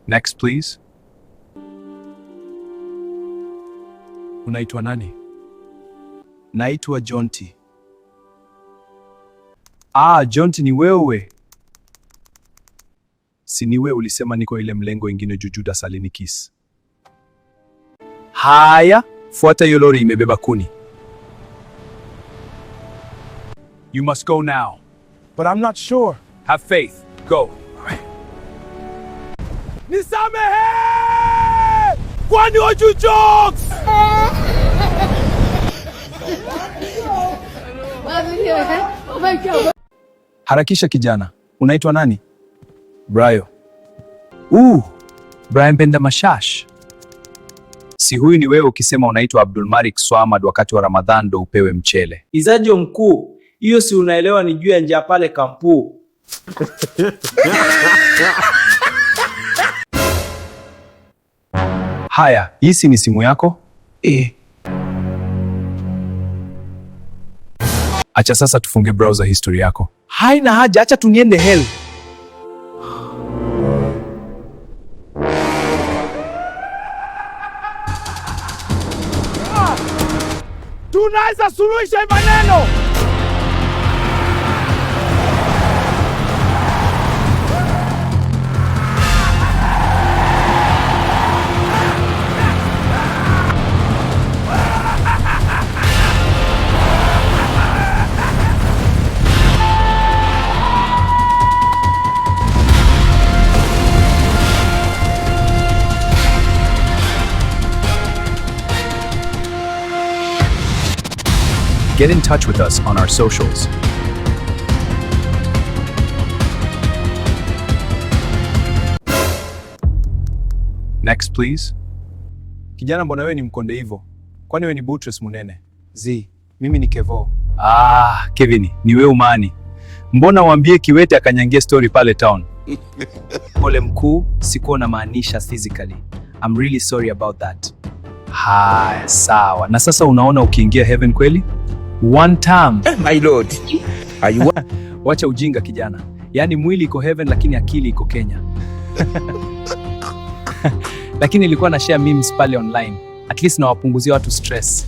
Next please. Unaitwa nani? Naitwa Jonti. Ah, Jonti ni wewe. Si ni wewe ulisema niko ile mlengo ingine juu Judas alinikiss. Haya, fuata hiyo lori imebeba kuni. You must go now. But I'm not sure. Have faith. Go. Nisamehe! Kwani waju jokes? Harakisha kijana. Unaitwa nani? Brayo. Brian Benda Mashash. Si huyu ni wewe ukisema unaitwa Abdulmalik Swamad wakati wa Ramadhan ndo upewe mchele. Izajo mkuu, hiyo si unaelewa ni juu ya njia pale kampu. Haya, hii si ni simu yako? Eh. Acha sasa tufunge browser history yako. Haina haja, acha tuniende hell. Tunaweza suluhisha hii maneno. Get in touch with us on our socials. Next please. Kijana, mbona wewe ni mkonde hivyo? Kwani wewe ni Buttress Munene? Z, mimi ni Kevo. Ah, Kevin, ni wewe umani. Mbona waambie Kiwete akanyangie story pale town? Pole mkuu, sikuwa namaanisha physically. I'm really sorry about that. Haya, sawa. Na sasa unaona ukiingia heaven kweli? One time. My lord, are you Wacha ujinga kijana. Yaani mwili iko heaven lakini akili iko Kenya. Lakini nilikuwa na share memes pale online. At least nawapunguzia watu stress.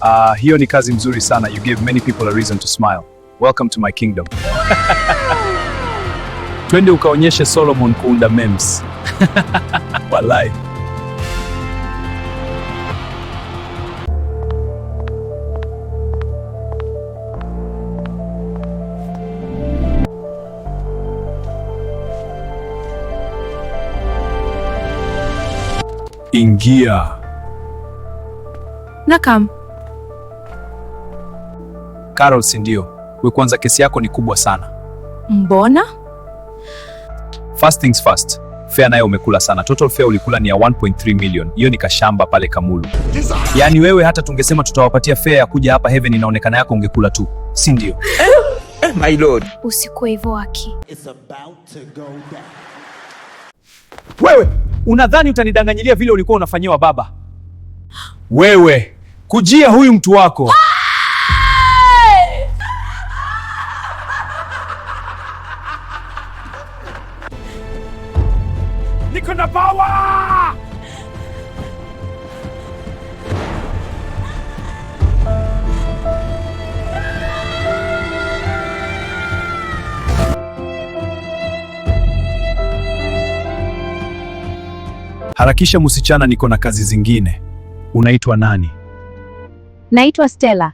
Ah, hiyo ni kazi mzuri sana. You gave many people a reason to smile. Welcome to my kingdom. Twende ukaonyeshe Solomon kuunda memes. Walai. Ingia. Nakam. Carol, si ndio? We kwanza kesi yako ni kubwa sana. Mbona? First things first. Fare nayo umekula sana. Total fare ulikula ni ya 1.3 million. Hiyo ni kashamba pale Kamulu. Yaani wewe hata tungesema tutawapatia fare ya kuja hapa heaven, inaonekana yako ungekula tu, si ndio? my lord? Usikuwe hivyo Aki. Wewe unadhani utanidanganyilia vile ulikuwa unafanyiwa baba? Wewe kujia huyu mtu wako. Niko na power! Harakisha msichana, niko na kazi zingine. Unaitwa nani? Naitwa Stella.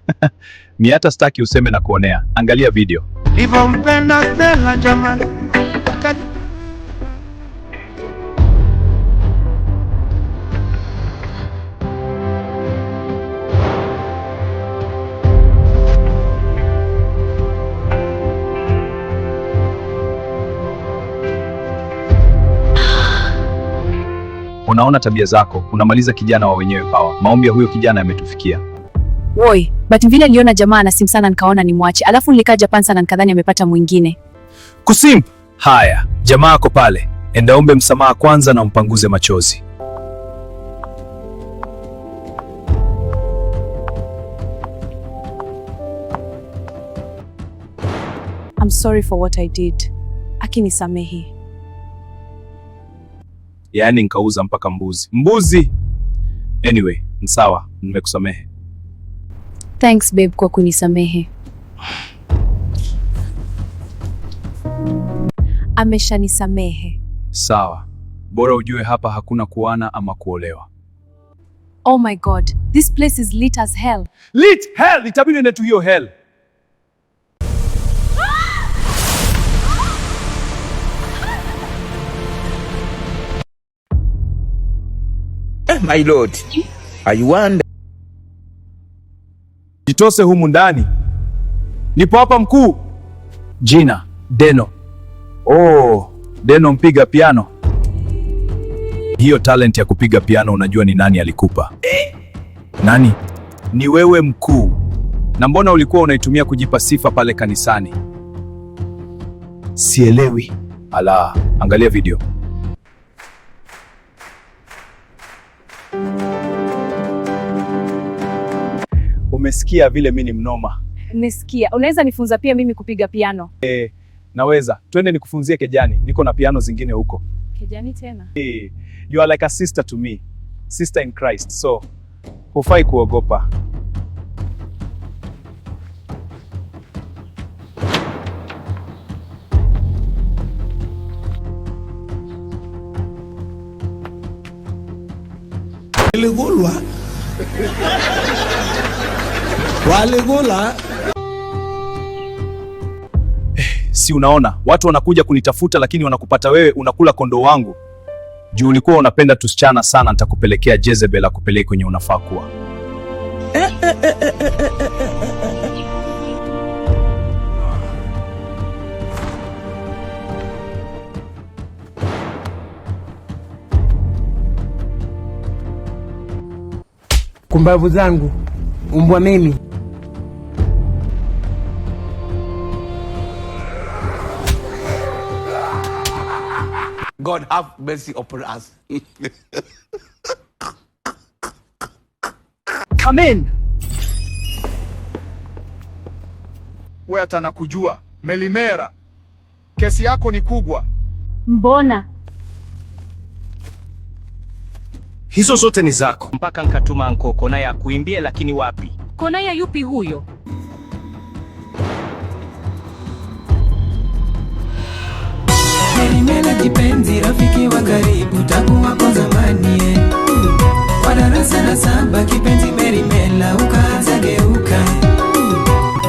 Mi hata sitaki useme na kuonea. Angalia video. Nilivyompenda Stella jamani, Unaona tabia zako, unamaliza kijana wa wenyewe pawa. Maombi ya huyo kijana yametufikia. Woi, but vile niliona jamaa anasim sana nikaona nimwache. Alafu nilikaa Japan sana nikadhani amepata mwingine. Kusimp. Haya, jamaa ako pale. Enda ombe msamaha kwanza na umpanguze machozi. I'm sorry for what I did. Aki nisamehe. Yaani nkauza mpaka mbuzi. Mbuzi. Anyway, sawa, nimekusamehe. Thanks babe kwa kunisamehe. Ameshanisamehe. Sawa. Bora ujue hapa hakuna kuana ama kuolewa. Oh my God, this place is lit as hell. Lit hell, itabidi ende tu hiyo hell. My lord, I wonder. Jitose humu ndani. Nipo hapa mkuu. Jina Deno. Oh, Deno mpiga piano. Hiyo talent ya kupiga piano unajua ni nani alikupa? Nani? Ni wewe mkuu. Na mbona ulikuwa unaitumia kujipa sifa pale kanisani? Sielewi. Ala, angalia video. Umesikia vile mimi ni mnoma? Nisikia. Unaweza nifunza pia mimi kupiga piano? Naweza. Twende nikufunzie kejani. Niko na piano zingine huko. Kejani tena? You are like a sister to me. Sister in Christ. So, hufai kuogopa. Waligulwa, waligula. Si unaona watu wanakuja kunitafuta, lakini wanakupata wewe unakula kondoo wangu. Juu ulikuwa unapenda tusichana sana, nitakupelekea Jezebel akupeleke kwenye unafaa kuwa. Kumbavu zangu, umbwa mimi. God have mercy upon us. Come in. Wewe hata nakujua Melimera, kesi yako ni kubwa. Mbona? Hizo zote ni zako. Mpaka nkatuma anko Konaya akuimbie, lakini wapi? Konaya yupi huyo? Melimela kipenzi, rafiki wa karibu tangu wako zamani wa darasa la saba, kipenzi Merimela ukaanza geuka,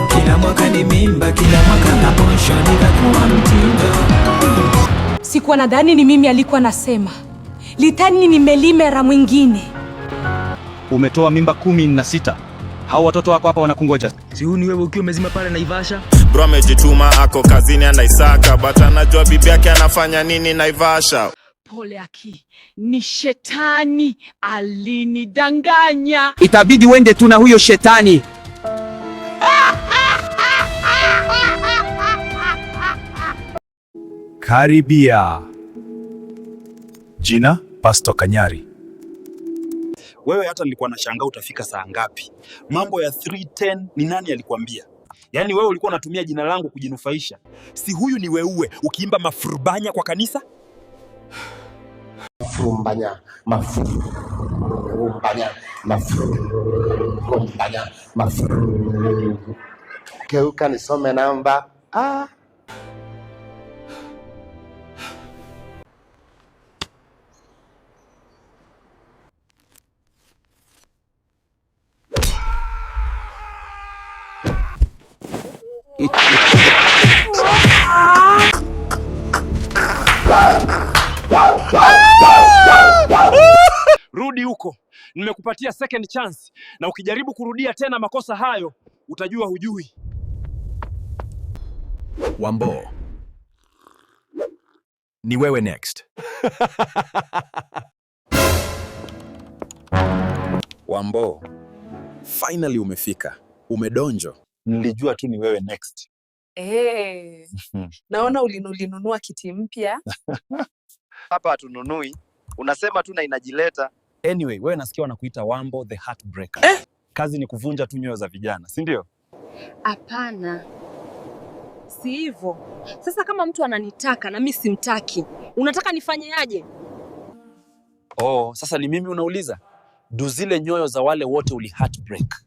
kila mwaka ni mimba, kila mwaka abortion ikakuwa mtindo. Sikuwa nadhani ni mimi alikuwa nasema, litani ni Melimera mwingine. Umetoa mimba 16. Hao watoto wako hapa wanakungoja. Si huu ni wewe ukiwa umezima pale Naivasha? Bro amejituma ako kazini anaisaka, but anajua bibi yake anafanya nini Naivasha. Pole aki, ni shetani alinidanganya. Itabidi wende tu na huyo shetani. Karibia. Jina Pastor Kanyari. Wewe hata nilikuwa nashangaa utafika saa ngapi? Mambo ya 310 ni nani alikwambia? Yaani wewe ulikuwa unatumia jina langu kujinufaisha. Si huyu ni weue ukiimba mafurubanya kwa kanisa? Mafurumbanya, mafurumbanya, mafurumbanya, mafuru. Geuka nisome namba. Ah. Rudi huko, nimekupatia second chance, na ukijaribu kurudia tena makosa hayo utajua hujui. Wambo, ni wewe next. Wambo, finally umefika, umedonjo. Nilijua tu ni wewe next. Hey, naona ulinunua kiti mpya. Hapa hatununui, unasema tu na inajileta. Anyway, wewe nasikia wanakuita Wambo the Heartbreaker. Eh? Kazi ni kuvunja tu nyoyo za vijana, si ndio? Hapana, si hivyo. Sasa kama mtu ananitaka na mimi simtaki, unataka nifanyeaje? Oh, sasa ni mimi unauliza? Du zile nyoyo za wale wote uli heartbreak.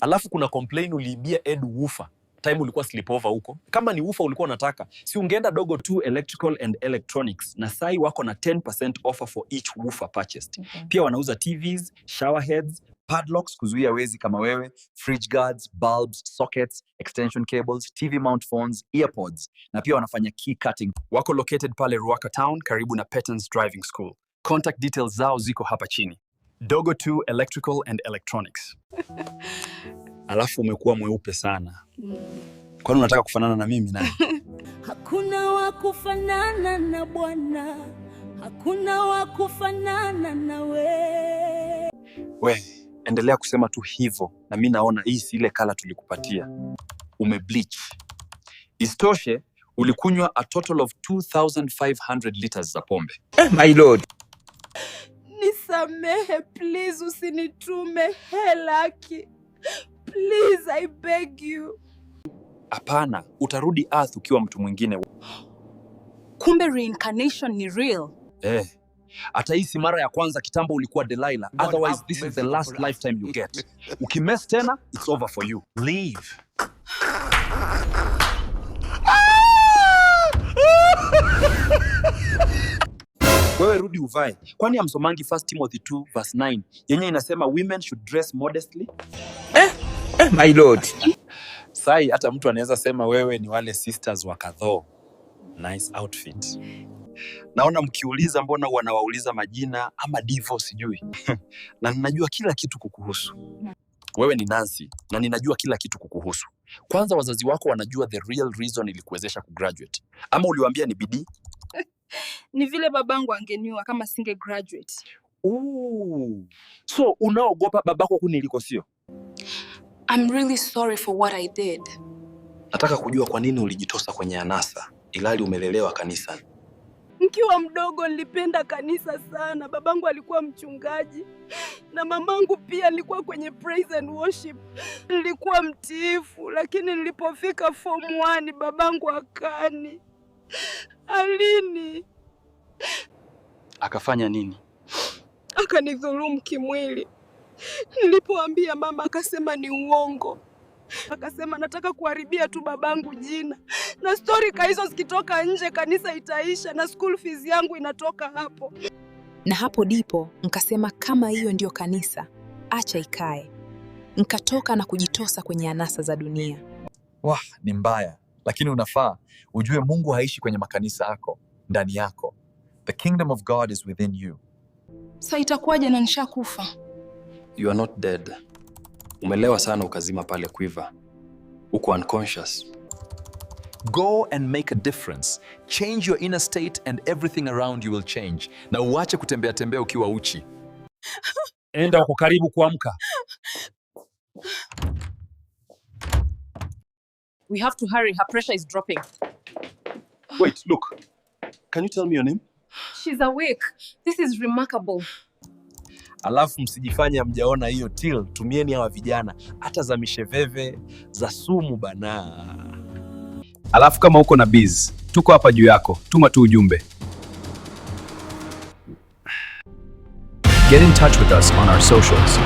Alafu kuna complain uliibia Ed woofer time ulikuwa sleepover huko. Kama ni woofer ulikuwa unataka, si ungeenda Dogo 2 Electrical and Electronics na sai wako na 10% offer for each woofer purchased. Pia wanauza TVs, shower heads, padlocks kuzuia wezi kama wewe, fridge guards, bulbs, sockets, extension cables, TV mount phones, earpods na pia wanafanya key cutting. Wako located pale Ruaka Town karibu na Patons Driving School. Contact details zao ziko hapa chini. Dogo 2 Electrical and Electronics. Alafu umekuwa mweupe sana. Kwani unataka kufanana na mimi naye? Hakuna wa kufanana na Bwana, hakuna wa kufanana na we. We, endelea kusema tu hivyo na mi naona hii si ile color tulikupatia. Umebleach. Isitoshe, ulikunywa a total of 2500 liters za pombe. My lord. Nisamehe please, usinitume helaki. Please, I beg you. Hapana, utarudi earth ukiwa mtu mwingine. Kumbe reincarnation ni real. Eh. Hata hii si mara ya kwanza. Kitambo ulikuwa Delilah. God Otherwise have this is mercy the last upon us. lifetime you get. Ukimess tena, it's over for you. Leave. Wewe rudi uvae. Kwani hamsomangi 1 Timothy 2 verse 9 yenye inasema women should dress modestly? My lord. Sai hata mtu anaweza sema wewe ni wale sisters wa kadhoo. Nice outfit. Naona mkiuliza mbona wanawauliza majina ama divo sijui. Na ninajua kila kitu kukuhusu. Wewe ni Nancy na ninajua kila kitu kukuhusu. Kwanza wazazi wako wanajua the real reason ilikuwezesha kugraduate. Ama uliwaambia ni bidii? Ni vile babangu angeniua kama singe graduate. Ooh. So unaogopa babako kuniliko, sio? I'm really sorry for what I did. Nataka kujua kwa nini ulijitosa kwenye anasa ilhali umelelewa kanisa. Nikiwa mdogo nilipenda kanisa sana. Babangu alikuwa mchungaji na mamangu pia. Nilikuwa kwenye praise and worship, nilikuwa mtiifu, lakini nilipofika form 1 babangu alini Akafanya nini? Akanidhulumu kimwili. Nilipoambia mama akasema ni uongo, akasema nataka kuharibia tu babangu jina, na stori ka hizo zikitoka nje kanisa itaisha na school fees yangu inatoka hapo. Na hapo ndipo nkasema kama hiyo ndiyo kanisa, acha ikae. Nkatoka na kujitosa kwenye anasa za dunia. Wah, ni mbaya, lakini unafaa ujue Mungu haishi kwenye makanisa yako, ndani yako. The kingdom of God is within you. Sa itakuwaje na nishakufa? You are not dead. Umelewa sana ukazima pale Quiver. Uko unconscious. Go and make a difference. Change your inner state and everything around you will change. Na uache kutembea tembea ukiwa uchi. Enda, wako karibu kuamka. We have to hurry, her pressure is dropping. Wait, look. Can you tell me your name? She's awake. This is remarkable. Alafu msijifanye hamjaona hiyo till, tumieni hawa vijana hata za misheveve za sumu bana. Alafu kama uko na biz, tuko hapa juu yako, tuma tu ujumbe. Get in touch with us on our socials.